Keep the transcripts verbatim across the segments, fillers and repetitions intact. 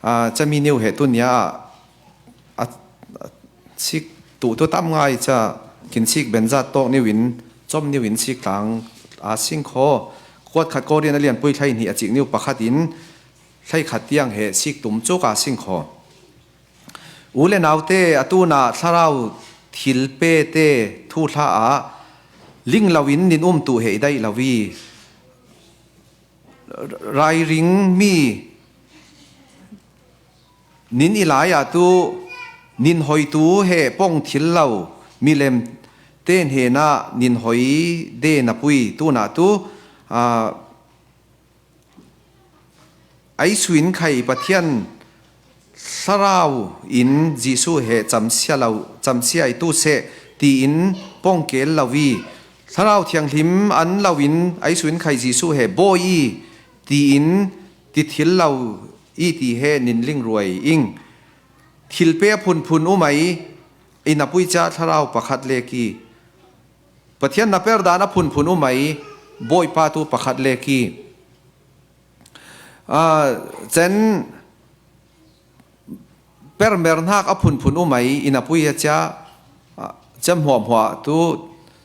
Aa, cami niu he tunia a, a sik tu tu tam ngai ca kin sik benzat tawk niu in com niu in sik tlang a sing kho. Kuat khat Korin a lianpui thlai hnih a cik niu pakhat in thlai khat tiang he sik tum cuk a sing kho. U le naute, a tuna thlarau thil pe te thu thla ah ling lo in nin um tu he i daih lo i, rairing mi nin i lai ah tu nin hoi tu he pong thil lo milem te hnenah nin hoi de na pui tuna tu, aa, Aisu in khai Pathian thlarau in Jesu he camsia lo, camsia i tu seh tiin pongkel lo i, thlarau thianghlim an lo in Aisu in khai Jesu he bawi i tiin ti thil lo i ti he nin ling ruai ing. Thil pe a phunphun um ai i na pui ca thlarau pakhat lek i, Pathian na per dan a phunphun um ai Bawipa tu pakhat lek i, aa, cen permer hnak a phunphun um ai i na pui a cia, aa, cem hmuahhmuah tu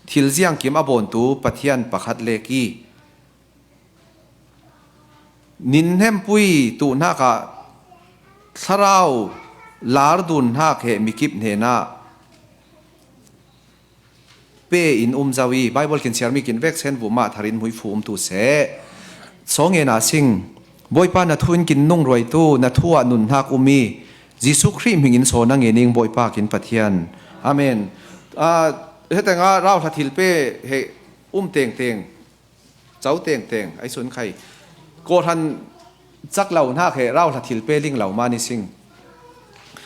thil ziangkim a bawn tu Pathian pakhat lek i, nin hempui tu hnak ah thlarau lar dun hnak he mikip hnenah pe in um zo i, Bible kin siar mi kin vek sen vumah tharin hmuifu um tu seh. Sawngen a sing, Bawipa na thu in kin nung ruai tu, na thu ah nun hnak um i, Jesu Khrih hming in sawn a ngen ing Bawipa kin Pathian. Amen. Aa, heteng ah rauhla thil pe he um tengteng, co tengteng, Aisu in khai. Kawhhran cak lo hnak he rauhla thil pe ling lo man i sing.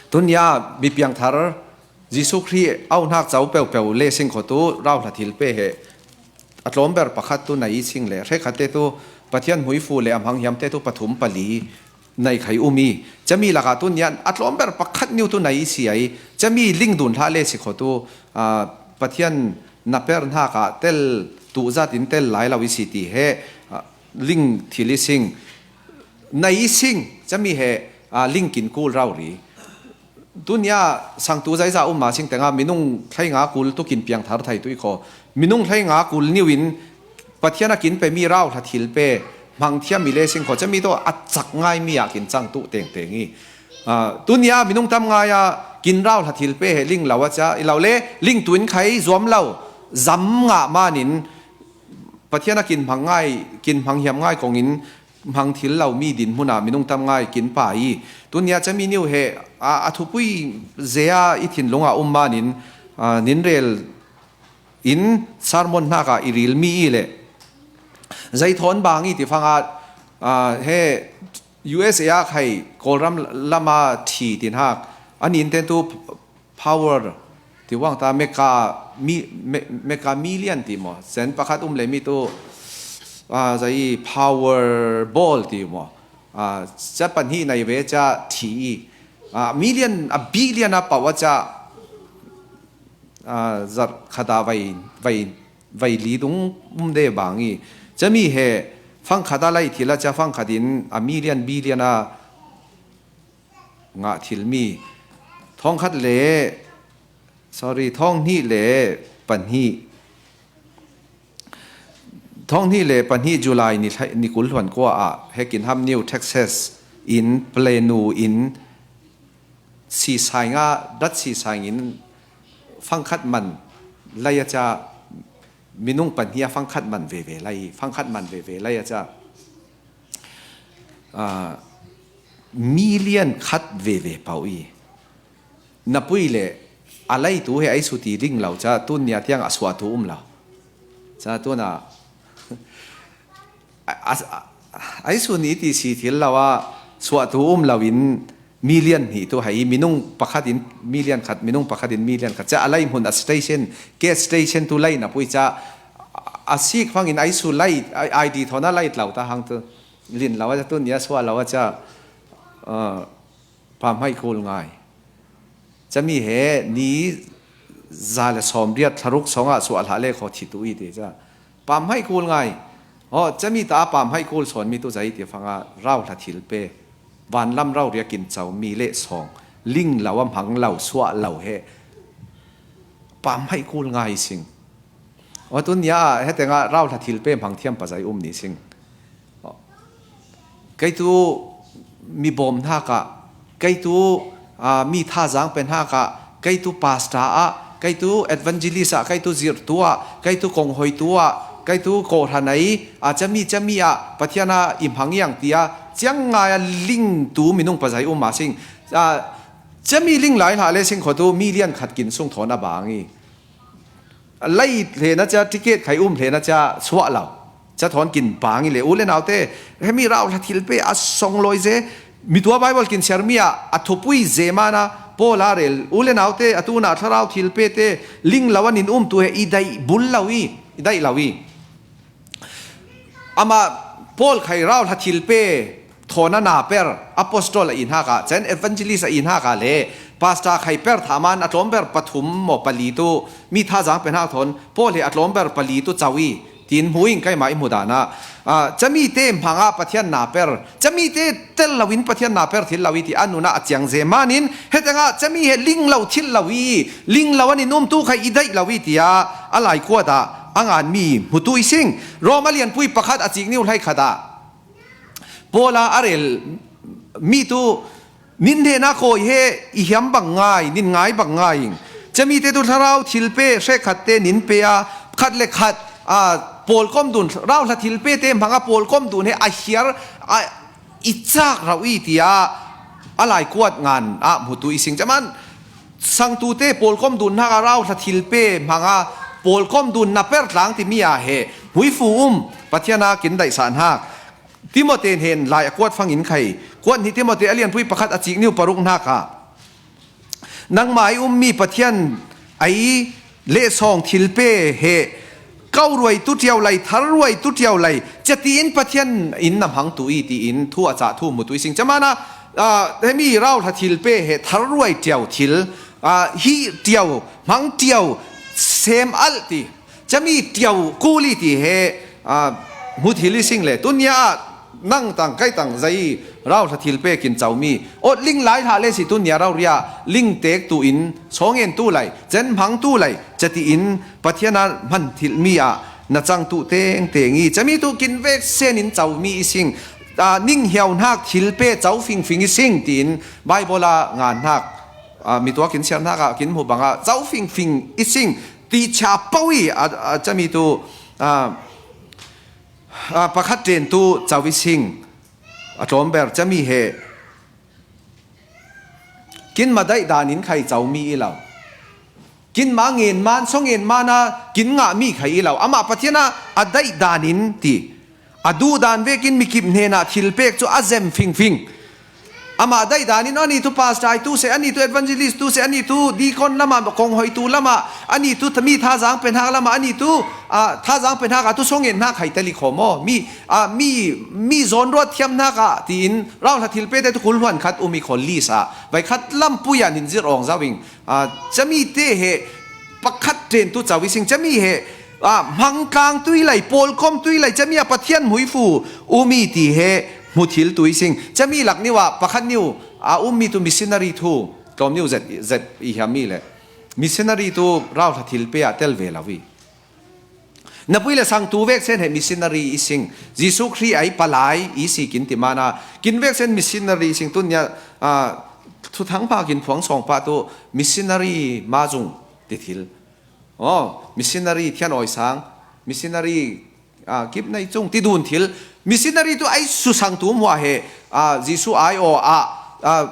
Tunia mi piangthar Jesu Khrih au hnak co peuhpeuh le sing kho tu rauhla thil pe he a tlawmber pakhat tu nei i sing le, hrekkhat te tu Pathian hmuifu le a hmanghiam te tu pathum pali nei khai um i, cami lakah tunia a tlawmber pakhat niu tu nei i si ai, cami ling dun hlah le si kho tu, aa, Pathian na per hnak ah tel tu zat in tel lai lo i si ti he, aa, ling thil i sing. Nei i sing, cami he, aa, ling kin kul rau ri. Tunia sangtu zaiza um ma sing tenga minung thlai nga kul tu kin piangthar thai tu i kho. Minung thlai nga kul niu in Pathian a kin pe mi rauhla thil pe hmangthiam mi le sing kho, cami tu a cak ngai mi ah kin cang tu tengteng i. Aa, tunia minung tam ngai a kin rauhla thil pe he ling lo a cia, i lo le ling tu in khai zuam lo, zam ngah man in Pathian a kin hmang ngai, kin hmanghiam ngai kong in hmang thil lo mi dinhmun ah minung tam ngai kin pa i. Tunia cami niu he, aa, a thupui zea i thinlung ah um man in, aa, nin rel in sermon hnak ah i ril mi i le, zei thawn bang i ti fang ah, aa, he U S A ah khai Kawlram lam a thi ti hnak, an in ten tu power ti uang ta, meka mi, me-, meka million ti maw, sen pakhat um le mi tu, aa, zei power ball ti maw, aa, ca pahnih nei ve ca thi i, aa, million, a billion a pauh a ca, aa, zarh khat ah vai, vai, vai li dung um de bang i, cami he fangkhat a lai thil a ca fangkhat in a million billion a ngah thil mi. Thawngkhat le, sorry, thawng hnih le pahnih, thawng hnih le pahnih July ni thlai-, ni kul hluan kua ah he kin ham niu Texas in Plano in sisai nga, dat sisai in fangkhat man lai a ca, minung pahnih a fangkhat man veve lai, fangkhat man veve lai a ca, aa, million khat veve pauh i, na pui le a lai tu he ai su ti ding lo ca, tun nia tiang a suah tu um lo. Ca tun a, a, a, a, ai su ni ti si thil lo a suah tu um lo in, million hnih tu hai, minung pakhat in million khat, minung pakhat in million khat. Ca a lai hmun a station, gas station tu lai na pui ca, a sik fang in ai su lai, I D thawn a lai tlau ta hang tu, lin lo a ca tun nia suah lo a ca, aa, pamhaih kul ngai. Cami he ni za le sawm riat thlaruk sawng ah suah hlah le khaw thi tu i ti ca. Pamhaih kul ngai. Aw, cami ta a pamhaih kul sawn mi tu zai ti fang a rauhla thil pe. Vanlam rau riak in cau mi le sawng, ling lo a hmang lo, suah lo he pam hai kul ngai sing. Aw, tun nia, he tenga rau hla thil pe hmang thiam pazai um ni sing. Kei tu mi bawm hnakah, kei tu, aa, mi thazang pe hnakah, kei tu pastor ah, kei tu evangelist ah, kei tu zirhtu ah, kei tu konghoitu ah, kei tu kawhhranei, aa, cami, cami ah, Pathian a i hmang iang tia, ciang ngai a ling tu minung pazai um a sing. Aa, cami ling lai hlah le sing kho tu million khat kin sung thawn a bang i. Lai hlena cia, ticket khai um hlena cia suah lo. Cia thawn kin pang i le u le naute, hemi rau hla thil pe a song loi ze, mi tua Bible kin siar mi a, a thupui ze mana, Paul a rel, u le naute, a tuna thlarau thil pe te, ling lo an in um tu he i daih bul lo i, i daih lo i. Amah Paul khai rau hla thil pe, thawn a na per, apostol a i hnakah, cen evangelist a i hnakah le, pastor khai per thaman a tlawm ber pathum maw pali tu, mi thazang pe hnak thawn, Paul he a tlawm ber pali tu cau i, tin hmu in keimah i hmu dan ah, aa, cami te hmang ah Pathian na per, cami te tel lo in Pathian na per thil lo i ti a nunah a ciang ze manin, he tengah cami he ling lo thil lo i, ling lo an in um tu khai i daih lo i tia, a lai kuat ah, a ngan mi hmu tu i sing. Rom a lianpui pakhat a cik niu hlai khat ah, Paul a a rel mi tu, nin hnena kawi he i hiam bang ngai, nin ngai bang ngai ing. Cami te tu thlarau thil pe, hrek khat te nin pe a, khat le khat, a, pawlkom dun, rau hla thil pe te hmang a pawlkom dun he a hiar, a, i cak rau i tia, a lai kuat ngan ah hmu tu i sing. Caman, sangtu te pawlkom dun hnak a rau hla thil pe hmang a pawlkom dun na per tlang ti mi a he, hmuifu um, Pathian a kin daihsah hnak. Timote hnen lai a kuat fangin khai, kuat hnih Timote a lianpui pakhat a cik niu paruk hnakah, nangmah i ummi Pathian ei le sawng thil pe he, kau ruai tu tiau lai, thar ruai tu tiau lai, cia tiin Pathian in na hmang tu i tiin thu a cah thu hmu tu i sing. Camana, aa, hemi rau hla thil pe he, thar ruai tiau thil, aa, hi tiau, hmang tiau, sem alh ti. Cami tiau kuli ti he, aa, hmu thil i sing le, tunia ah nang tang, kai tang zai rau hla thil pe kin cau mi. Awt ling lai hlah le si tunia rau ria, ling tek tu in, sawng en tu lai, cen hmang tu lai, cati in, Pathian a hman thil mi ah, na cang tu teng teng i, cami tu kin vek sen in cau mi i sing, aa, ning hiau hnak thil pe cau fingfing i sing, tiin Bible a ngan hnak, aa, mi tua kin siar hnak ah, kin hmu bang ah, cau fingfing i sing, ti cha pau i, a, a, cami tu, a, a, pakhat ten tu cau i sing, a tlawm ber cami he, kin ma daih dan in khai cau mi i lo. Kin ma ngen man, song ngen man a, kin ngah mi khai i lo. Amah Pathian a, a daih dan in ti. A duh dan vekin mikip hnenah thil pek cu a zem fingfing. Amah daih dan in, ani tu pastor tu seh, ani tu evangelist tu seh, ani tu deacon lamah, konghoi tu lamah, ani tu mi thazang pe hnak lamah, ani tu, ah, thazang pe hnak ah tu song ngen hnak khai tali kho maw? Mi, ah, mi, mi zawn ruat thiam hnak ah tiin rau hla thil pe te tu kul huan khat um i kho list ah. Vai khat lampui ah nin zir awng zau ing. Ah, cami te he pakhat ten tu cau i sing, cami he, ah, hmangkang tui lai, pawlkom tui lai, cami a Pathian hmuifu um i ti he hmu thil tu i sing. Cami lak niu ah pakhat niu, ah, um mi tu missionary thu, tlawm niu zet, zet i hiam mi le. Missionary tu rau hla thil pe ah tel ve lo i. Na pui le sang tu vek sen he missionary i sing. Jesuh Khrih ai palai i si kin ti mana. Kin vek sen missionary i sing tunia, ah, thuthang pa kin phuang sawng pa tu missionary ma zung ti thil. Oh, missionary thian awi sang, missionary, ah, kip nei cung ti dun thil. Missionary tu ai su sang tu mua he, ah, Jesuh ai aw ah, ah,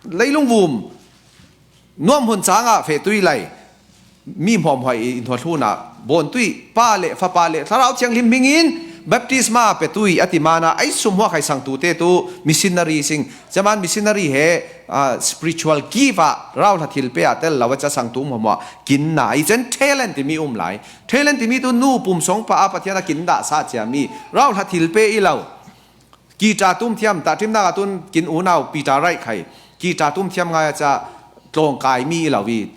leilung vum nuam hun cangah feh tui lai, mi hmuahhmuah i hnuah hlun ah bawn tui, Pa le Fapa le Thlarau Thianghlim hmingin baptisma pe tui a ti mana ai sum hmuah khai sang tu te tu missionary sing. Caman missionary he, ah, spiritual gift ah rau hla thil pe ah tel lo a ca sang tu hmuahhmuah kin na i cen talent ti mi um lai. Talent ti mi tu nu pum song pa a Pathian a kin dah sa cia mi rau hla thil pe i lo. Kita tum thiam, tahṭimnak ah tun kin unau Peter Wright khai. Kita tum thiam ngai ah ca tlawng kai mi i lo i,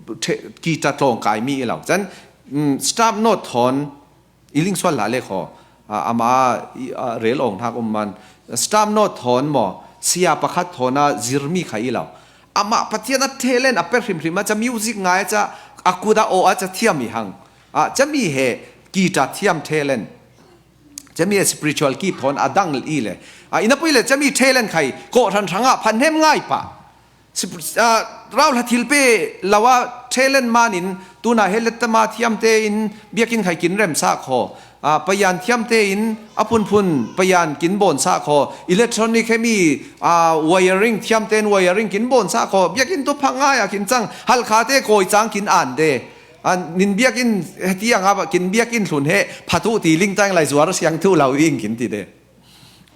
ṭhe-, kita tlawng kai mi i lo. Cun, mm, stamp note thawn i ling sual hlah le kho. Ah, ama, i, ah, rel awng hnak um man. Stamp note thawn maw, sia pakhat thawn a zirmi kha i lo. Amah Pathian a talent a pe hrimhrim a ca music ngai a ca a kut a aw a ca thiam i hang. A cami he guitar thiam talent. Cami he spiritual gift thawn a dang i le. A ina pui le cami talent khai kawhhran hrangah phan hnem ngai pah. Sip-, ah, rauhla thil pe lo a talent manin tuna he lettama thiamte in biakinn khai kin remsa khaw. Ah, payan thiamte in a phunphun payan kin bawnsa khaw. Electronic hemi, ah, wiring thiamte in wiring kin bawnsa khaw. Biakinn tu phak ngai a kin cang. Halkhate kawi cang kin an de. Ah, nin biakinn hetiang a kin biakinn hlun he phatu ti ling tang lai zuar siang thu lo ing kin ti de.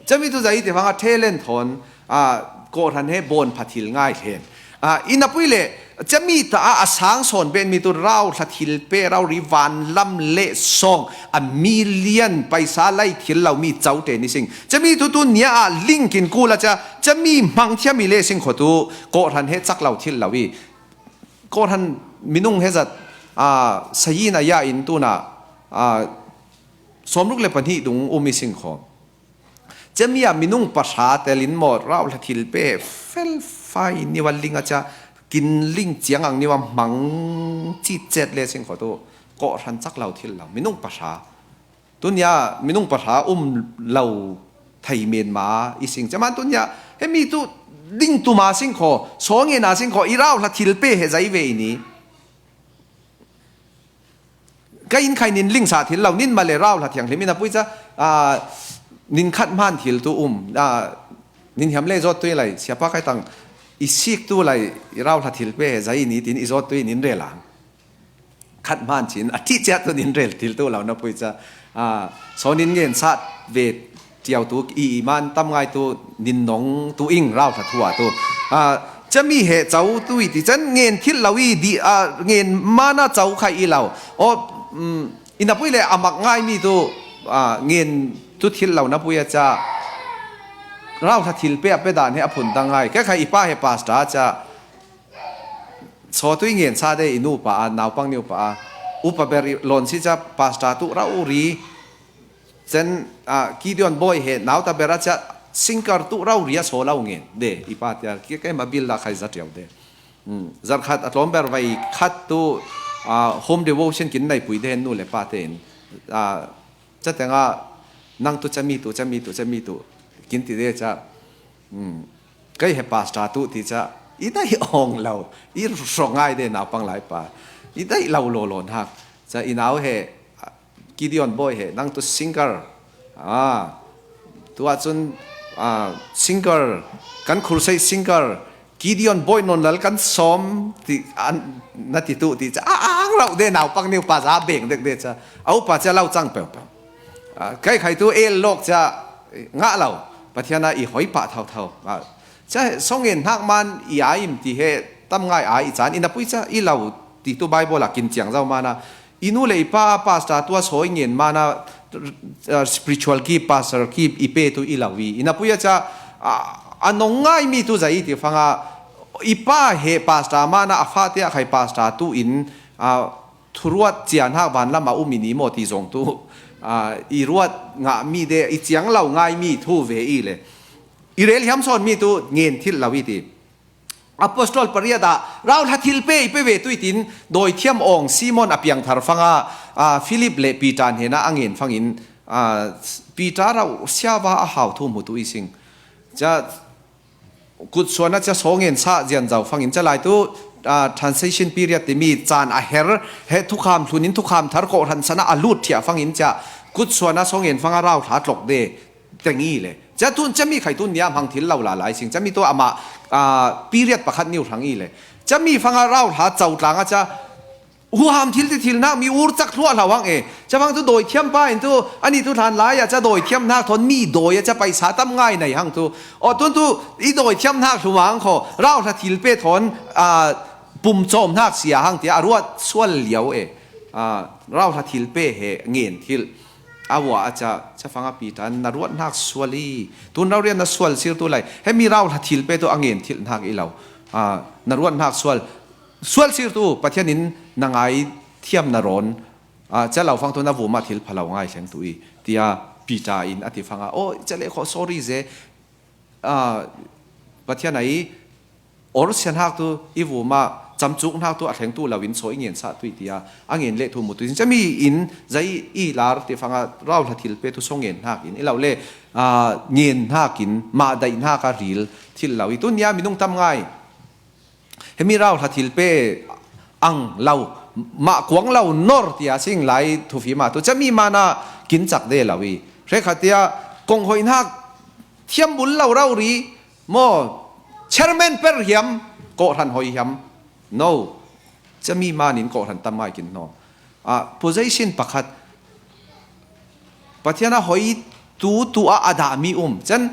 Cami tu zai ti fanga talent thawn, ah, kawhhran he bawn pha thil ngai thlen. Ah, ina pui le, cami ta a, a sang sawn ben mi tu rauhla thil pe, rau ri van lam le song, a million paisa lai thil lo mi chau te ni sing. Cami tu tu nia a link in kula ca, cami hmang thiam i le sing khaw tu, kawhhran he chak lo thil lo i. Kawhhran minung he zat, ah, sayin a ya in tuna, ah, sawmruk le pahnih dung um i sing khaw. Cemia minung pahra telin maw rauhla thil pe fel fai niwa ling a ca kin ling ciang ang niwa hmang cit cet le sing khaw tu kawhhran cak lo thil lo minung pahra. Tunia minung pahra um lo thei menma i sing. Caman tunia hemi tu ding tuma sing khaw, sawngen a sing khaw, i rauhla thil pe he zai ve i ni. Ka in khai nin lingsa thil lo, nin ma le rauhla thianghlim ina pui ca, ah, nin khat hman thil tu um, ah, nin hiam le zawt tui lai, siapa khai tang, i sik tu lai, i rauhla thil pe he zai i ni, tin i zawt tui nin rel ang. Khat hman cin, a thih ciat tu nin rel thil tu lo na pui ca, ah, saw nin ngen sat ve tiau tu i, i man tam ngai tu nin nong tu ing rauhla thua tu. Ah, cami he cau tu i ti can ngen thil lo i di, ah, ngen mana cau khai i lo. O, um, ina pui le a mak ngai mi tu, ah, ngen tu thil lo na pui a ca. Rauhla thil pe a pe dan he a phun dang ngai. Ka khai i pa he pastor a ca. Saw tu i ngen sa de i nu pa a, naupang niu pa a. Upa ber i lon si ca pastor tu rau ri. Cen, ah, Gideon Boy he nauta ber a ca singer tu rau ri a saw lo ngen. De, i pa tia, ki kai ma bil la khai za tiau de. Hmm. Zar khat a tlawm ber vai khat tu, ah, home devotion kin nai pui de nu le pa te in. Ah, ca tenga nang tu cami tu, cami tu, cami tu. Kin ti de ca. Hmm. Kei he pastor tu ti ca. I dai ong lo. I hrong ngai de naupang lai pa. I dai lo lo lo nak. Ca i nau he, Gideon Boy he, nang tu singer. Ah, tua cun, ah, singer, kan khursei singer, Gideon Boy non lal kan sawm ti, an, na ti tu ti ca. A, a, ang lo de naupang niu pa za beng dek de ca. Au pa ca lo cang peu peu. Ah, kai khai tu el lok ca ngah lo. Pathian a i hoi pah thau thau. Ah, ca songen hnak man i ai im ti he tam ngai ai i can i na pui ca i lo ti tu Bible a kin ciang zau mana. I nu le i pa pastor tua sawi ngen mana, uh, spiritual gift, pastor gift i pe tu i lo i. I na pui a ca, ah, a nong ngai mi tu zai i ti fanga i pa he pastor mana a fate a khai pastor tu in, ah, thuruat cian hak van lam a um i ni maw ti zong tu, ah, i ruat ngah mi de i ciang lo ngai mi thu ve i le. I rel hiam sawn mi tu ngen thil lo i ti. Apostol pariat ah rauhla thil pe i pe ve tu i tin dawithiam awng Simon a piangthar fanga, ah, Philip le Peter hnena a ngen fangin, ah, Peter rauh siava a hau thu hmu tu i sing. Ca kutsuan a ca sawngen sa zian zau fangin ca lai tu, ah, transition period timi caan a her he thukham hlunin thukham thar kawhhran sana a lut thiah fangin ca kutsuan a sawngen fanga rauhla tlok de teng i le. Ca tun cami khai tun nia hmang thil lo la lai sing. Cami tu amah, ah, period pakhat niu hrang i le. Cami fanga rauhla cau tlang a ca huham thil ti thil nak mi ur cak hluah hlau hang e. Ca bang tu dawithiam pa in tu, ani tu hlan lai a ca dawithiam nak thawn mi dawi a ca paisa tam ngai nei hang tu. Aw tun tu i dawithiam nak hlu mang kho. Rauhla thil pe thawn, ah, pum cawm nak sia hang tia a ruat sual liau e. Ah, rauhla thil pe he ngen thil. A wah a ca, ca fanga pi tan na ruat nak sual i. Tun rau rian na sual sir tu lai. He mi rauhla thil pe tu a ngen thil nak i lo. Ah, na ruat nak sual. Sual sir tu Pathian in na ngai thiam na rawn. Ah, ca lo fang tu na vuma thil pha lo ngai thleng tu i. Tia Peter in a ti fanga. Oh, ca le kho sorry ze. Ah, Pathian a i orsia hnak tu i vuma camcuk hnak tu a thlengtu lo in chaw i ngensah tuih tia a ngen leh thu mu tuih. Cami in zei i lar ti fanga rauhla thil pe tu so ngen hnak in i lo le, aa, ngen hnak in mah daih hnak a ril thil lo i tunia minung tam ngai. Hemi rauhla thil pe ang lo, mah kuang lo nor tia sing lai thufima tu cami mana kin cak de lo i. Hrekhatia konghoih hnak thiam bul lo rauhri maw, chairman per hiam, kawhhran hoi hiam? No. Cami manin kawhhran tam ngai kin hnaw. Ah, position pakhat Pathian a hoi tu tu a a dah mi um. Chan,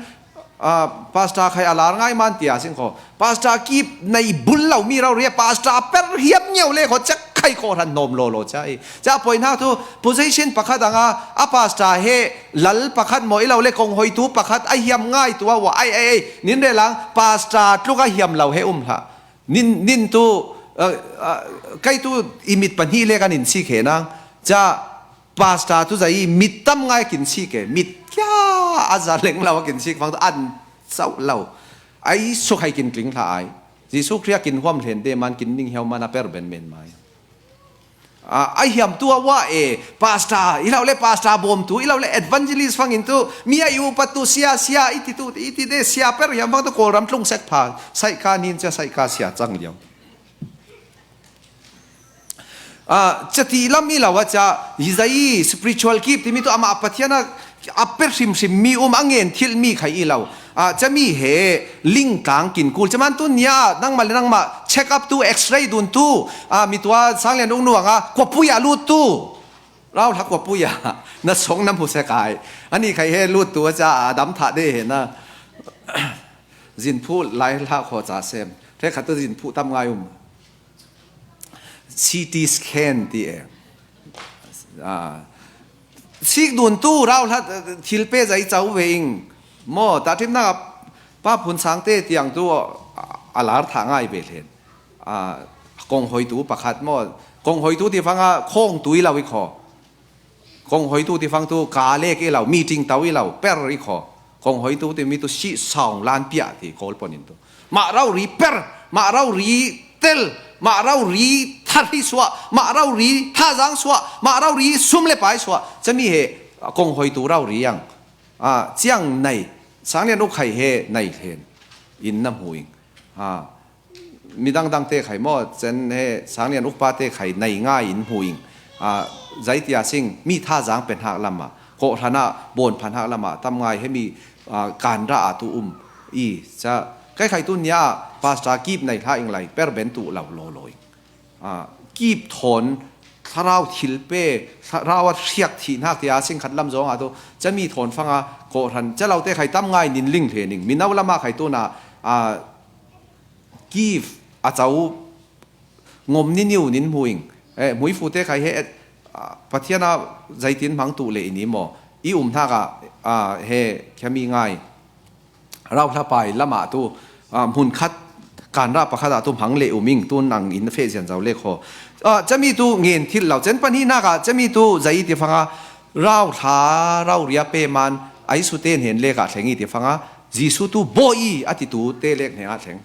ah, pastor khai a lar ngai man tia sing kho. Pastor kip nei bul lo mi rauhri a pastor per hiam ngeu le kho cak khai kawhhran nawm lawlaw ca i. Ca poi hnak tu position pakhat anga a pastor he lal pakhat maw i lo le konghoitu pakhat a hiam ngai tu a wa ai ai ai. Nin relang pastor tluk a hiam lo he um hlah. Nin, nin tu, ah, ah, kai tu i mit pahnih le kan in sik he nang. Ca pastor tu zai i mit tam ngai kin sik he. Mit kia a za leng lo a kin sik fang tu an sauh lo. Ai sukhai kin tling hlah ai. Jesu Khrih a kin huam hlen de man kin ning hiau man a per ben men mai. Ah, a hiam tu a wah e, pastor, i lo le pastor bawm tu, i lo le evangelist fangin tu, mi a i upat tu sia, sia, i ti tu, i ti de sia per hiam fang tu Kawlram tlung sek pha, saika nin cia saika sia cang liau. Ah, ca ti lam i lo a ca, i zai spiritual kip timi tu amah Pathian a a per hrimhrim mi um a ngen thil mi khai i lo. Ah, cami he ling tlang kin kul. Caman tu nia nangmah le nangmah check up tu x-ray dun tu. Ah, mi tua sanglian ung nuang a kuapui a lut tu. Rau hla kuapui a na song na mu se kai. Ani khai he lut tu a ca a dam thah de he na. Zin phu lai hla kho ca sem. Hre khat tu zin phu tam ngai um. C T scan ti e. Ah, sik dun tu rau hlat thil pe zai cau ve ing. Maw, ta thim nak pa phun sang te tiang tu a, a lar tha ngai ve hlen. Ah, kong hoi tu pakhat maw, kong hoi tu ti fanga khong tu i lo i kho. Kong hoi tu ti fang tu ka lek i lo, meeting tau i lo, per i kho. Kong hoi tu ti mi tu si saung lan pia ti kol pon in tu. Mah rau ri per, mah rau ri tel, mah rau ri thar hi suah, mah rau ri thazang suah, mah rau ri sum le pai suah. Cami he kong hoi tu rau ri ang. Ah, ciang nei, sang lian uk khai he nei hlen. In na hmu ing. Ah, midang dang te khai maw, cen he sang lian uk pa te khai nei ngai in hmu ing. Ah, zai tia sing, mi thazang pen hak lama, kawh hrana bawn phan hak lama, tam ngai he mi, ah, kan ra a tu um. I, ca, kai khai tu nia, pastor kip nei hla ing lai, per ben tu lo lo lo ing. Ah, kip thawn, thlarau thil pe, thlarau a hriak thih hnak tia sing khat lam zong a tu, cami thawn fanga, kawh hran, ca lo te khai tam ngai nin ling hlening, mi no lama khai tu na, ah, Kif a cau ngom ni niu nin hmu ing. Eh, hmui fu te khai he, eh, ah, Pathian a zaitin hmang tu le i ni maw? I um hnak ah, ah, he khia mi ngai. Rau hla pai lamah tu, ah, hmun khat kan rah pakhat ah tu hmang le um ing tun ang in feh zian zau le kho. Ah, cami tu ngen thil lo. Cen pahnih nak ah cami tu zai ti fanga rau hla, rau ria pe man ai su te hnen lek ah thleng i ti fanga Jesu tu bawi i a ti tu te lek hnen ah thleng.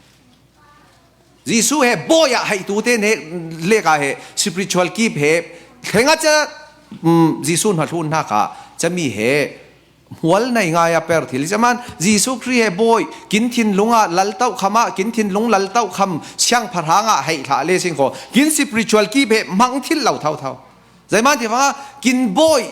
Jesu he bawi ah haih tu te ne lek ah he spiritual kip he thleng a ca, um, Jesu hna hlun hna kha cami he hmual nei ngai a per thil. Caman Jesu Khrih he bawi, kin thinlung ah lal tauh kham ah, kin thinlung lal tauh kham siang pharhang ah haih hlah le sing kho. Kin spiritual kip he hmang thil lo thau thau. Zaiman ti fanga kin bawi,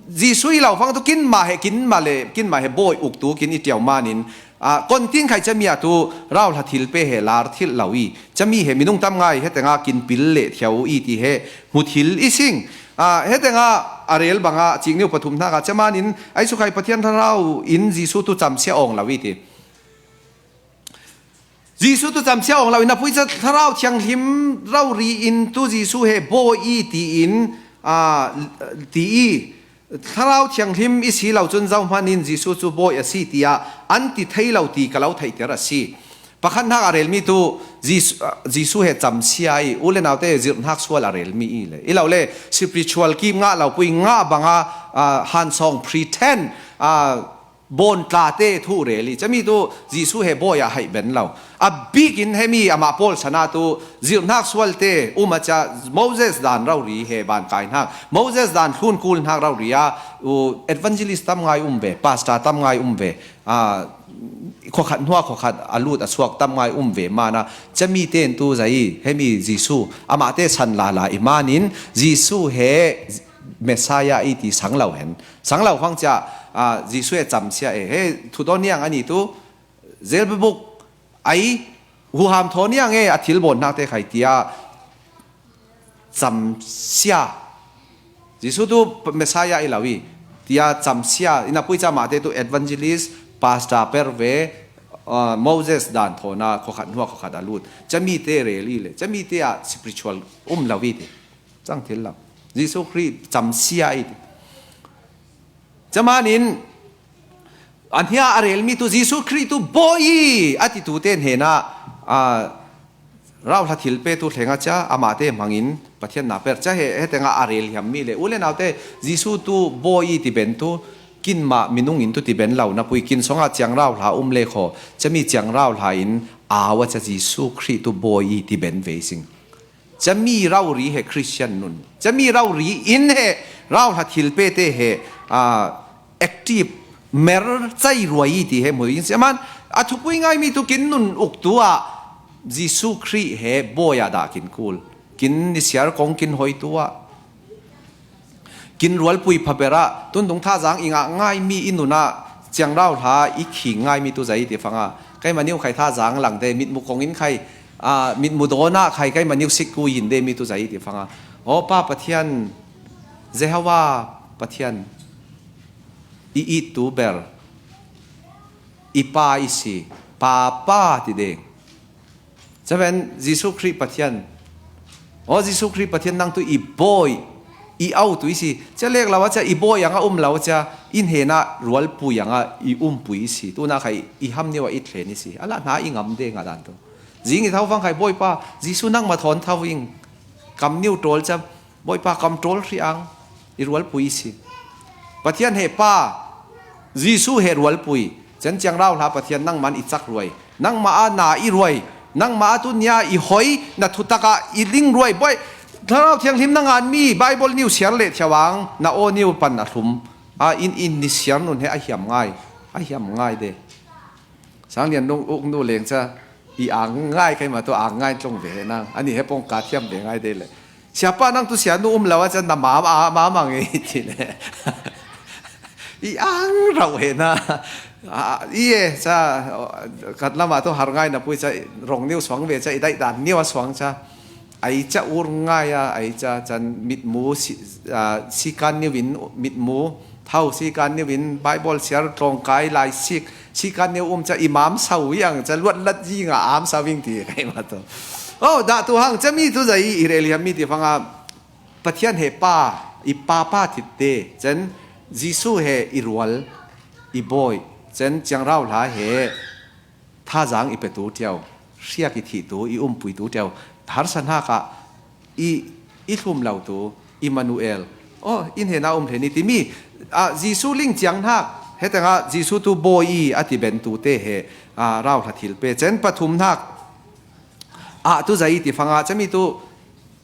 Jesu i lo fang tu kin ma he, kin ma le, kin ma he bawi uk tu kin i tiau manin, ah, kon tin khai cami ah tu rau hla thil pe he lar thil lo i. Cami he minung tam ngai he tenga kin pil le thiau i ti he hmu thil i sing. Ah, he tenga a rel banga cikniu pathum hnak ah camanin ai su khai Pathian thlarau in Jesu tu camsia awng lo i ti. Jesu tu camsia awng lo in a pui ca Thlarau Thianghlim rori in tu Jesu he bawi i ti in, ah, ti i Thlarau Thianghlim i si lo cun zohman in Jesu cu bawi a si tiah an ti thei lo ti ka lo theihter a si. Pakhat hnak a relmi tu Jesu, ah, Jesu he camsia i u le naute zirh hnak sual a relmi i le i lo le spiritual kip ngah lo pui ngah banga, ah, hansawng pretend, ah, bawn tlate thu rel i, cami tu Jesu he bawi ah haih ben lo. A bikin hemi amah Paul sana tu zirhnak sualte um a cia Moses dan rori he vankai hnak, Moses dan thlun kul hnak rori a, u, evangelist tam ngai um ve, pastor tam ngai um ve, a, khuakhat hnua khuakhat a lut a suak tam ngai um ve mana, cami ten tu zai hemi Jesu amahte san lala i manin Jesu he Messiah i ti sang lo hen. Sang lo hang cia, a, Jesu he camsia e, he thudaw niang ani tu, Zelbebuk ai, huham thaw niang e, a thil bawn hnak te khai tia camsia. Jesu tu Messiah i lo i, tia camsia, ina pui ca mahte tu evangelist, pastor per ve, uh, Moses dan thawna khuakhat hnua khuakhat a lut. Cami te rel i le, cami te ah spiritual um lo i ti. Cang thil lo. Jesu Khrih camsia i ti. Camanin, an hia a relmi tu Jesu Khrih tu bawi i a ti tu te hnena, a, rauhla thil pe tu thlenga cia, amahte hmangin Pathian na per cia he, he tenga a rel hiam mi le. U le naute, Jesu tu bawi i ti ben tu, kin mah minung in tu ti ben lo na pui, kin songa ciang rauhla um le khaw, cami ciang rauhla in au a cia Jesu Khrih tu bawi i ti ben ve sing. Cami rori he Christian nun. Cami rori in he rauhla thil pe te he, a, active mer cai ruai ti he mu in siaman a thupui ngai mi tu kin nun uk tu ah Jesu Khrih he bawi ah dah kin kul. Kin nisiar kong kin hoi tu ah. Kin rualpui pha berah, tundung thazang i ngah ngai mi i nunah ciang rauhla i khing ngai mi tu zai ti fanga. Kaimah niu khai thazang lang de, mitmu kong in khai, a, mitmu dawnah khai kaimah niu sik ku in de mi tu zai ti fanga. Aw, Pa Pathian, Jehovah Pathian, i it tu ber, i pa i si, Pa, Pa ti ding. Caven Jesu Khrih Pathian. Aw, Jesu Khrih Pathian nang tu i bawi, i au tu i si. Cia lek lo a cia i bawi ang a um lo a cia i hnena rualpui ang a i umpui i si. Tuna kha i, i ham niu a i thlen i si. A lah hna i ngam de nga dan tu. Zing i thau fang khai Bawipa, Jesu nangmah thawn thau ing. Kam niu tawl cia Bawipa kam tawl hri ang, i rualpui i si. Pathian he Pa, Jesu he rualpui. Cen ciang rauhla Pathian nangman i cak ruai. Nangmah a na i ruai. Nangmah a tunia i hoi, na thutak ah i ling ruai. Bawi, Thlarau Thianghlim na ngan mi, Bible niu siar le thiau ang, na aw niu pan a thlum. A in in ni siar nun he a hiam ngai. A hiam ngai de. Sang lian nung uk nu leng ca i ang ngai kai ma tu ang ngai tlung ve he nang. Ani he pong ka thiam ve ngai de le. Siapa nang tu sia nu um lo a ca na ma ma ma ma nge ti le. I ang rau he na. A, i e ca kat lama tu har ngai na pui ca rong niu suang ve ca i dai dan niu a suang ca. Ai ca ur ngai a, ai ca can mitmu si, a, sikan niu in mitmu, thau sikan niu in Bible siar tlawng kai lai sik, sikan niu um ca i mam sau i ang ca luat lat zi nga am sau ing ti kai ma tu. Oh, dah tu hang ca mi tu zai i rel hiam mi ti fanga Pathian he Pa, i Pa Pa thit te, can Jesu he i rual, i bawi, can ciang rauhla he thazang i petu tiau, hriak i thihtu, i umpuitu tiau, harsa hnakah i, i thlum lotu, Immanuel. Oh, in hena um hlen i timi, ah, Jesu ling ciang hnak, hetengah Jesu tu bawi i a ti bentu te he, ah, rauhla thil pe. Cen pathum hnak, ah, tu zai i ti fanga, cami tu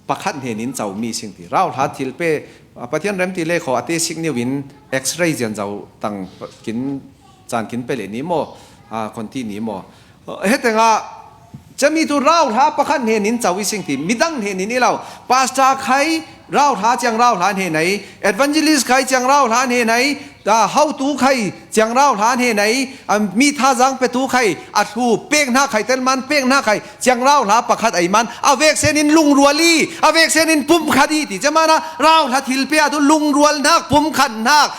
pakhat hnenin co mi sing ti. Rauhla thil pe, a, Pathian rem ti le khaw a te sik niu in X-ray zian zo tang kin caan kin pe le ni maw, a, konti ni maw. Hetengah cami tu rauhla pakhat hnenin co i sing ti. Midang hnenin i lo. Pastor khai rauhla ciang rauhla hne nei. Evangelist khai ciang rauhla hne nei. A, hotu khai ciang rauhla hne nei, a, mi thazang petu khai, a thlu pek hna khai, telman pek hna khai, ciang rauhla pakhat ei man, a veksen in lungrual i, a veksen in pumkhat i ti. Cemana rauhla thil pe a tu lungrual hnak, pumkhat hnak,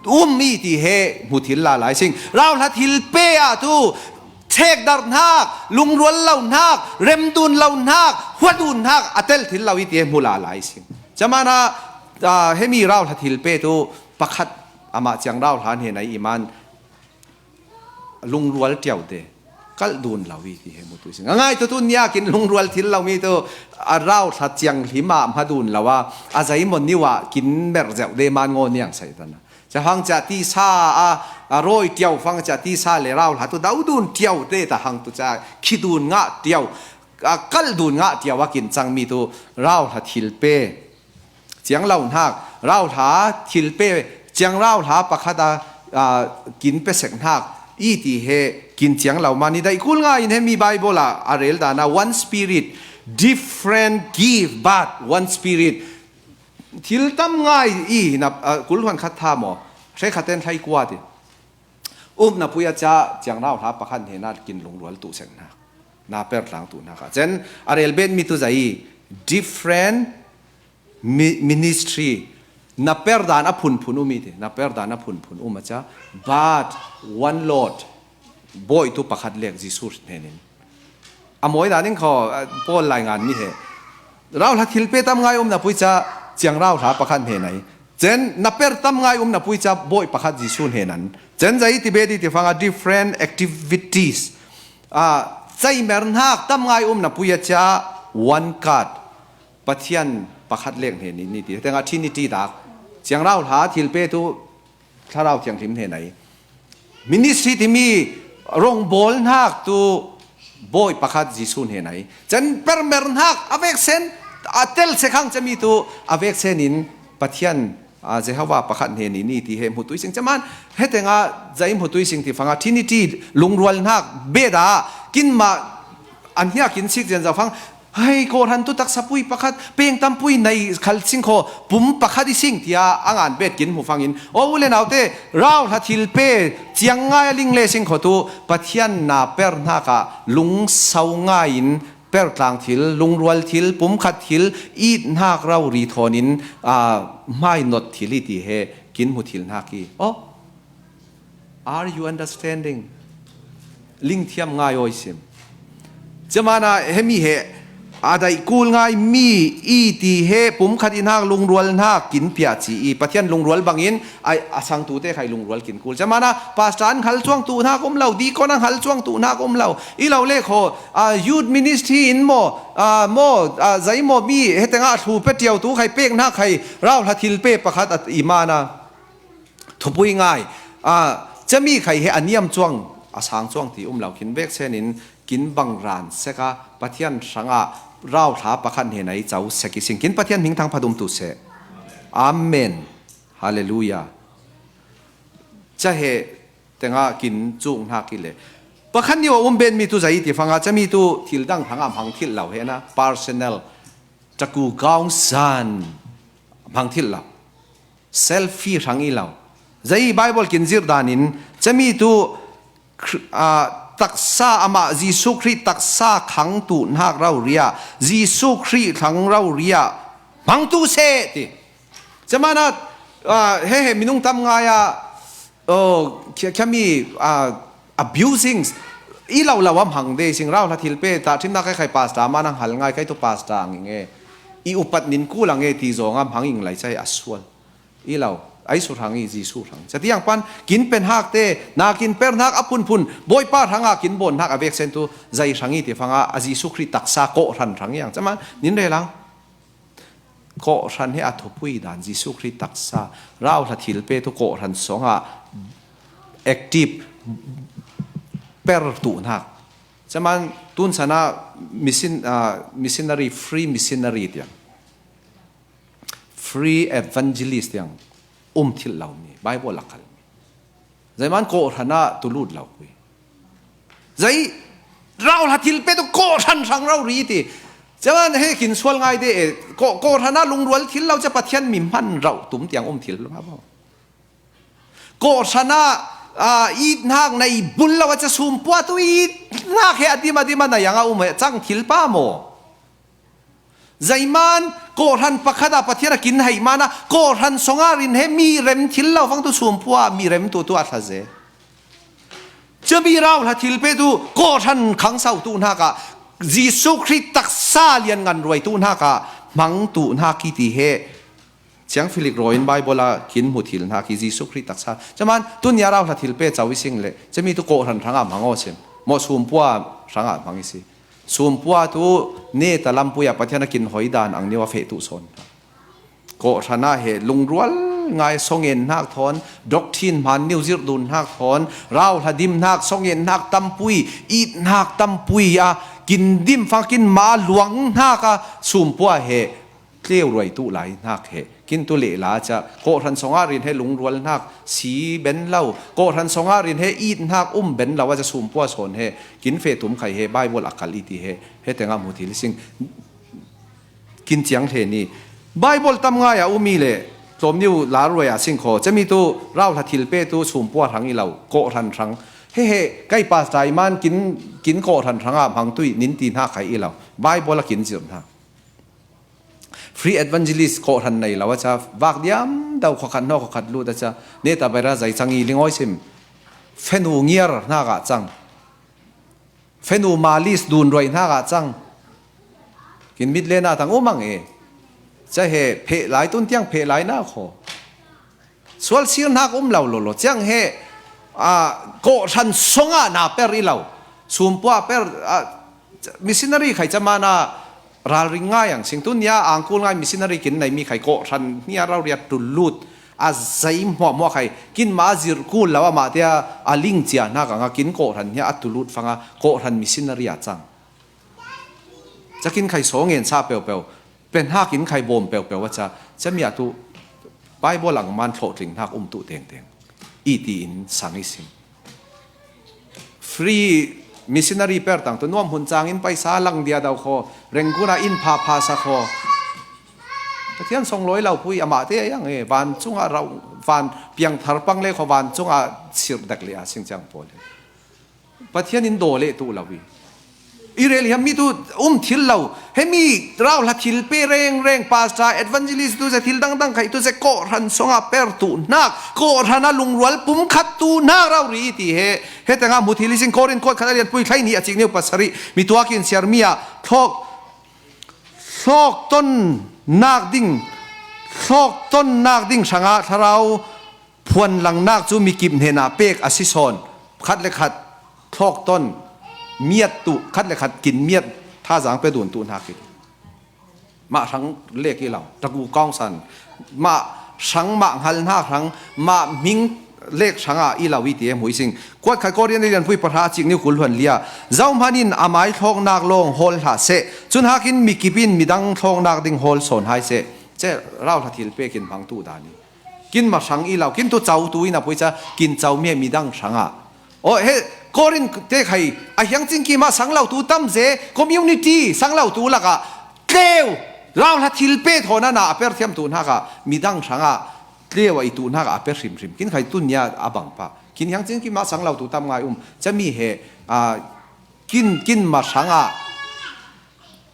um i ti he hmu thil la lai sing. Rauhla thil pe a tu chekdarh hnak, lungrual lo hnak, remdun lo hnak, huadun hnak, a tel thil lo i ti he hmu la lai sing. Cemana, a, hemi rauhla thil pe tu pakhat amah ciang rauhla hne nei i man lungrual tiau te, kalh dun lo i ti he hmu tu i sing. A ngai tu tu nia kin lungrual thil lo mi tu a rauhla ciang hlim ah hma dun lo a, a zai maw niu ah kin merh zeuh de man ngaw niang sai tana. Tahang ca tisa a, a rawi tiau fang ca tisa le rauhla tu daudun tiau te tahang tu ca khidun ngah tiau, a kaldun ngah tiau a kin cangmi tu rauhla thilpe ciang lo hnak, rauhla thilpe ciang rauhla pakhat a, a, kin pe sek hnak i ti he kin ciang lo mah ni daih kul ngai in he mi Bible ah a rel dan a one spirit, different gift, but one spirit. Thil tam ngai i na, a, kul huan khat tha maw? Hre khat ten hlai kua ti. Umna pui a ca ciang rauhla pakhat hnen a kin lungrual tu sek hnak, na per tlang tu hnak a. Cen a rel bet mi tu zai different mi-, ministry, na per dan a phunphun um i ti, na per dan a phunphun um a ca, but one Lord, bawi tu pakhat lek Jesuh hnen in. A mawi dan in kho, a, Paul lai ngan mi he. Rauhla thilpe tam ngai umna pui ca ciang rauhla pakhat hnen ai. Cen na per tam ngai umna pui ca bawi pakhat Jesuh hnen an. Cen zai ti bet i ti fang a different activities. A, caimer hnak tam ngai umna pui a ca one God. Pathian pakhat lek hnen in i ti. Tengah Trinity dak. Ciang rauhla thilpe tu Thlarau Thianghlim hnen ai. Ministry timi rongbawl hnak tu bawi pakhat Jesuh hnen ai. Cen permer hnak a veksen a tel sekhang cami tu a veksen in Pathian, a, Jehovah pakhat hnen in i ti he hmutui sing. Caman hetengah zai hmutui sing ti fanga Trinity lungrual hnak beda kin mah an hiak in sik zian zau fang. Hei, kawhhran tu taksa pui pakhat, pengtam pui nei khal singkhaw pum pakhat i sing tia a ngan bet kin hmu fangin, aw u le naute, rauhla thilpe ciang ngai a ling le singkhaw tu Pathian na per hnakah lungsau ngaiin per tlang thil, lungrual thil, pumkhat thil, it hnak rau ri thawnin, aa, hmai not thil i ti he kin hmu thil hnak i. Aw, are you understanding? Lingthiam ngai awi sim. Camana hemi he a daih kul ngai mi i ti he pumkhat i hnak lungrual hnak kin piah ci i Pathian lungrual bangin a, a sangtute khai lungrual kin kul. Camana pastor an hal cuang tu hnak um lo, deacon an hal cuang tu hnak um lo. I lo le khaw, a, youth ministry in maw, a, maw, a, zai maw mi hetengah thlu pe tiau tu khai pek hnak khai rauhla thil pe pakhat a i mana. Thupui ngai. A, cami khai he a niam cuang, a sang cuang ti um lo khin vek senin kin bang ran sek a, Pathian hrangah rauhla pakhat hnen a i cau sek i sing. Kin Pathian hming thangphat um tu seh. Amen. Halleluiah. Ca he tengah kin cuk hnak i le. Pakhat ni aw um ben mi tu zai ti fanga cami tu thil dang hrangah hmang thil lo he na. Personal. Caku gaung san hmang thil lo. Selfie hrang i lo. Zai Bible kin zir danin cami tu Khri-, aa, taksa amah Jesuh Khrih taksa khang tu hnak rauria, Jesuh Khrih thlang rauria hmang tu seh ti. Camana, aa, he he minung tam ngai a, oh, khia, khia mi, aa, abusing i lo lo a hmang de sing rauhla thil pe ta thimnak khai khai pastor ma nang hal ngai khai tu pastor ang ing e. I upat nin kul ang e ti zong a hmang ing lai cai a sual. I lo, ai su hrang i Jesuh hrang. Catiang pan, kin pen hak te, na kin per hnak a phunphun, Bawipa hrangah kin bawn hnak a veksen tu, zai hrang i ti fanga, a Jesuh Khrih taksa kawhhran hrang i ang. Caman, nin rel ang. Kawhhran he a thupui dan, Jesuh Khrih taksa, rauhla thil pe tu kawhhran songah, active, per tu hnak. Caman, tun sana, mission, ah, missionary, free missionary tiang. Free evangelist tiang um thil lo mi, Bible a kal mi. Zai man kawhhran ah tu lut lo pui. Zai rauhla thil pe tu kawhhran hrang rau ri ti. Caman he kin sual ngai de e, kaw-, kawhhran ah lungrual thil lo ca Pathian mi hman rauh tum tiang um thil lo. Kawhhran ah, ah, it hnak nei bul lo a ca sumpua tu it hnak he a dim a dim a na yang a um he cang thil pa maw? Zeiman kawhhran pakhat ah Pathian a kin hei mana kawhhran song ah rin he mi rem thil lo fang tu sumpua mi rem tu tu a thlaze. Cumi rauhla thil pe tu kawhhran khang sau tu hnakah Jesuh Khrih taksa lian ngan ruai tu hnakah hmang tu hnak i ti he. Ciang filik rawi in Bible ah kin hmu thil hnak hi Jesuh Khrih taksa. Caman, tun nia rauhla thil pe cau i sing le, cami tu kawhhran hrangah hmang aw sim. Maw sumpua hrangah hmang i si. Sumpua tu neta lampui ah Pathian a kin hoi dan ang nio a feh tu sawn. Kawhhran ah he lungrual ngai, sawngin hnak thawn, doctrine hman niu zirh dun hnak thawn, rauhla dim hnak, sawngin hnak tampui, it hnak tampui a, kin dim fang kin ma luang hnak a, sumpua he, tleu ruai tu lai hnak he, kin tu leh la ca, kawhhran sawngah rin he lungrual hnak, si ben lo, kawhhran sawngah rin he it hnak um ben lo a ca sumpua sawn he, kin feh tum khai he, Bible a kal i ti he, he tengah hmu thil sing. Kin ciang hle ni. Bible tam ngai a um i le tlawm niu lar ruai a sing kho. Cami tu rauhla thil pe tu sumpua hrang i lo, kawhhran hrang. He he, kai pastor i man kin, kin kawhhran hrang a hmang tui nin ti hna khai i lo. Bible a kin zirh hna. Free evangelist kawhhran nei lo a ca, vak diam dau khokhat hnaw khokhat lut a ca. Neta bera zai cang i lingawi sim. Fenu ngiar hna ka cang. Fenu malis dun ruai hna ka cang. Kin mit le na tang um ang e. Ca he pheh lai tun tiang pheh lai na kho. Sual sir hnak um lo lo lo. Ciang he, a, kawhhran sawngah na per i lo. Sumpua per, a, missionary khai ca mana ralring ngai ang sing. Tun nia angkul ngai missionary kin nei mi khai kawhhran hnia rau riat tul lut. A zei hmuahhmuah khai. Kin ma zirh kul lo amah te a, a ling cia hnak ang a kin kawhhran hnia a tulut fanga kawhhran missionary a cang. Ca kin khai saw ngen sa peuhpeuh, pen ha kin khai bawm peuhpeuh a ca, ca mi a tu Bible ang man thlawhtling hnak um tu tengteng. I ti in sang i sim. Free missionary per tang tu nuam hun cang in paisa lang dia dau kho, Rengkun a in pha pha sa kho. Pathian song lawi lo pui amah te a yang e, van cungah rau, van piang thar pang le kho, van cungah sir dek le a sing ciang pawl. Pathian in daw leh tuh lo i. I rel hiam mi tu um thil lo. He mi rauhla thil pe reng reng, pastor, evangelist tu ze thil dangdang khai tu ze kawhhran songah per tu hnak, kawhhran a lungrual pum khat tu hnak rau ri i ti he. He tengah hmu thil i sing Korin kuat khat a lian pui thlai ni a cik neu pasari mi tuak in siar mi ah thlawk, thlawk ton nak ding, thlawk ton nak ding hrangah thlarau phuan langnak cu mikip hnenah pek a si sawn. Khat le khat thlawk ton miat tu, khat le khat kin miat thazaang pe dun tu hna khi. Mah hrang lek i lo, taku kawng san. Mah hrang, mah hngal hna hrang, mah hming lek hrangah i lo i ti e hmu i sing. Kuat khat Korin a lian pui pahra a cik neu kul hluan lia. Zohman in a mai thlawknak lawng hawl hlah seh. Cun hakin mikip in midang thlawknak ding hawl sawn hai seh. Ce rauhla thil pek in hmang tu dan i. Kin ma hrang i lo, kin tu co tu in a pui ca, kin co mi midang hrangah. Oh, he, Korin te khai, a hiang cingki mah sang lo tu tam ze, community sang lo tu lakah, tleu, rauhla thil pe thawn a na a per thiam tu hnakah, midang hrangah, tleu a i tu hnakah, a per hrimhrim. Kin khai tun nia a bang pah. Kin hiang cingki mah sang lo tu tam ngai um. Ca mi he, a, kin, kin ma hrangah,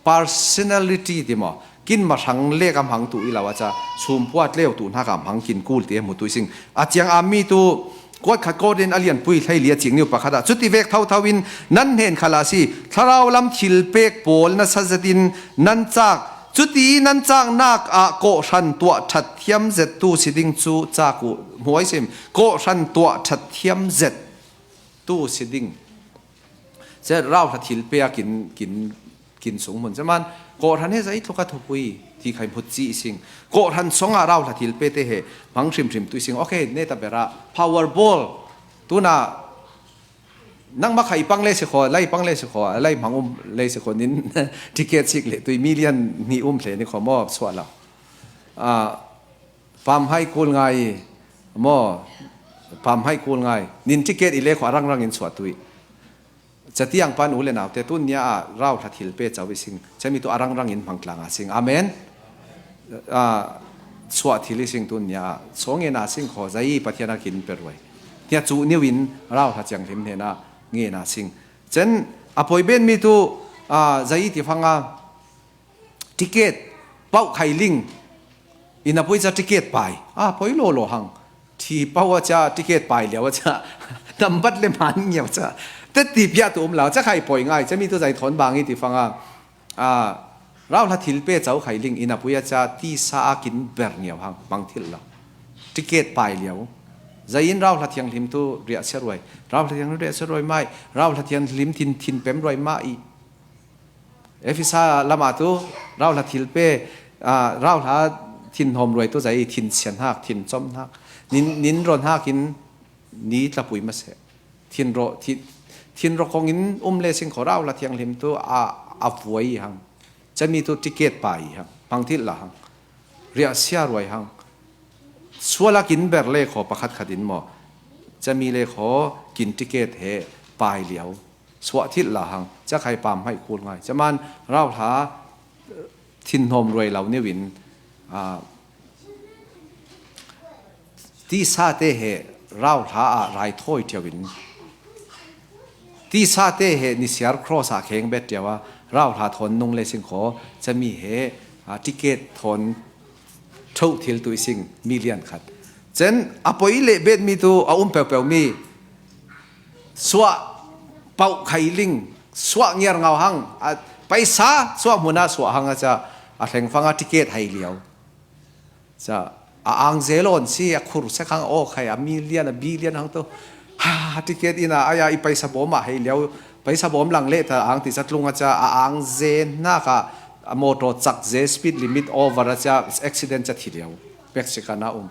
personality ti maw, kin ma hrang lek a hmang tu i lo a ca, sumpua tleu tu hnakah hmang kin kul ti a hmu tu i sing. A ciang a mi tu, kuat khat Korin a lian pui thlai li a cik neu pakhat ah, cuti vek thotho in nan hnen khal a si, thlarau lam thil pek pawl nasa zetin nan cak, cuti nan caknak ah kawhhran tuah ṭhat thiam zet tu si ding cu cak uh. Hmuai sim, kawhhran tuah ṭhat thiam zet tu si ding. Cun rauhla thil pe a kin, kin, kin sung hmun. Caman, kawhhran he zei tluk a thupui, ti khai hmut ci i sing. Kawhhran song ah rauhla thil pe te he hmang hrimhrim tu i sing. Okay, neta bera, Powerball. Tuna, nangmah khai pang le si kho, lai pang le si kho, lai hmang um le si kho, nin ticket sik le tui million ni um hle ni kho maw, suah lo. Ah, Pam hai kul ngai maw? Pam hai kul ngai. Nin ticket i le kho a rangrang in suah tu i. Catiang pan u le naute tun nia ah rauhla thil pe co i sing. Cami tu a rangrang in hmang tlang a sing. Amen. Ah, suah thil i sing tun nia ah. Saw ngen a sing kho, zai Pathian a kin pe ruai. Tia cu niu in rauhla ciang hlim hnen a ngen a sing. Cen a poi ben mi tu, ah, zai ti fang a ticket pauh khai ling. Inn a poi ca ticket pai. Ah, poi law law hang. Thi pauh a ca ticket pai lio a ca. Tambat le man ngiau ca. Teti piah tu um lo. Ca khai poi ngai. Ca mi tu zai thawn bang i ti fang a. Ah, rauhla thil pe co khai ling. Inn a poi a ca tisa a kin ber ngiau hang. Mang thil lo. Ticket pai lio. Zai in rauhla thianghlim tu riah sia ruai. Rauhla thianghlim riah sia ruai mai. Rauhla thianghlim thin, thin pem ruai mai. Efesa lamah tu rauhla thil pe, ah, rauhla Thinhawm ruai tu zai, thin sian hak, thin com hak, nin, nin ron hak in ni tlapui mase. Thin ro, thin, thin ro kong in um le sing kho, rau hla thianghlim tu a, a vuai hang. Cami tu ticket pai hang, hmang thil la hang. Riahsia ruai hang. Suala kin ber le kho pakhat khat in maw. Cami le kho kin ticket he pai liau. Suah thil la hang. Ca khai pam hai kul ngai. Caman rau hla thinhawm ruai lo niu in, a, tisa te he rau hla a rai thoi tiau in. Tisa te he nisiar cross a kheng bet tiau a, rau hla thawn nung le sing kho, cami he, a, ticket thawn tho thil tu i sing million khat. Cen a poi le bet mi tu a um peupeu mi, suah pauh khai ling, suah ngiar ngau hang, a, paisa suah hmuna suah hang a ca, a thleng fang a ticket hai liau. Ca, a ang ze lawn si, a khur se khang aw khai, a million, a billion hang tu. Ha, ticket ina, aya, i paisa bawm a hei liau, paisa bawm lang le ta ang ti ca tlung a ca, a ang ze nak a, a motor cak ze speed limit over a ca, accident ca thi liau. Mexican a um.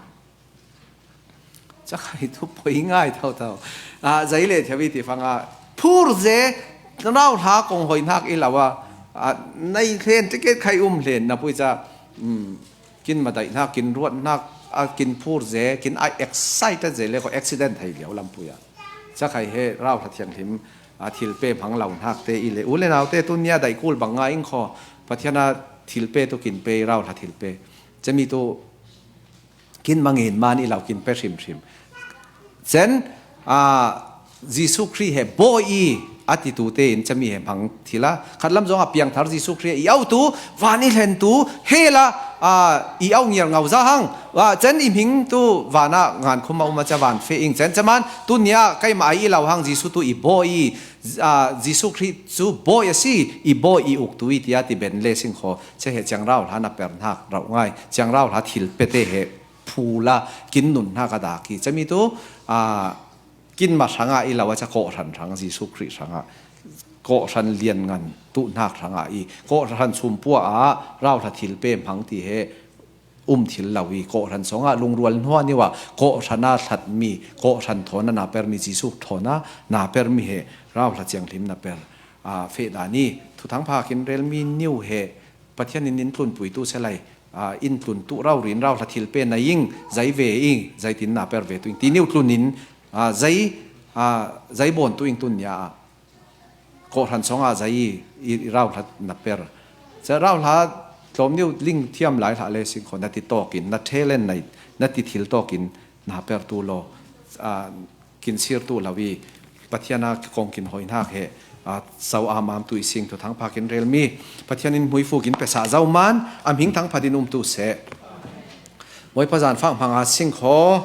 Ca khai tu poi ngai thau thau. A, zai le thiau i ti fang a, phur ze, rau hla kong hoi nak i lau a, a, nai hlen ticket khai um hlen na pui ca, um, kin madaih hnak, kin ruat hnak, a kin phur ze, kin a excited ze le ko accident hei liau lampui ah. Ca khai he rau hla thianghlim, a, thil pe hmang lo hnak te i le. U le nau te tu nia daih kul bang nga ing kho, Pathian a thil pe tu kin pe, rau hla thil pe. Cami tu kin mangin man i lo kin pe hrimhrim. Cen, a, Jesu Khrih he bawi i a titu tein cami he hmang thil a. Khat lam zong a piangthar Jesu Khrih he i au tu, van i hlen tu, hel a, a, i au ngiar ngau za hang. A, cen i hming tu van a ngan khum a um a ca van fe ing. Cen caman tu nia kaima ai i lo hang Jesu tu i bawi i, a, Jesu Khrih cu bawi a si, i bawi i uk tu i tia ti ben le sing kho. Ca he ciang rau hla na per hnak rauh ngai. Ciang rau hla thil pe te he phula kin nun hna ka dak i. Cami tu, a, kinma hrangah i lo a ca kawhhran hrang, Jesu Khrih hrangah, kawhhran lian ngan tuh hnak hrangah i, kawhhran chumpua ah rau hla thil pe hmang ti he um thil lo i, kawhhran sawngah lungrual hnuah niu ah kawhhran a hlatmi, kawhhran thawn a na permi, Jesu thawn a na permi he rau hla thianghlim na per, a, feh dan i, thuthang pha kin relmi niu he Pathian in in tlunpui tu se lai, a, in tlun tu rau rin rau hla thil pe na ing, zai ve ing, zai tin na per ve tu ing. Ti niu tlun in, a, zai, a, zai bawn tu ing tun nia, a, kawhhran sawngah zai i, i, i rau hla na per. Ca rau hla tlawm niu ling thiam lai hlah le sing kho na ti tawk in, na thelen na, na ti thil tawk in na per tu law. A, kin sir tu lo i, Pathian a kong kin hoi hnak he, a, sau am am tu i sing thuthang pha kin relmi, Pathian in hmuifu kin pesa zo man, a hming thang pha din um tu seh. Bawipa zan fak hmang a sing kho,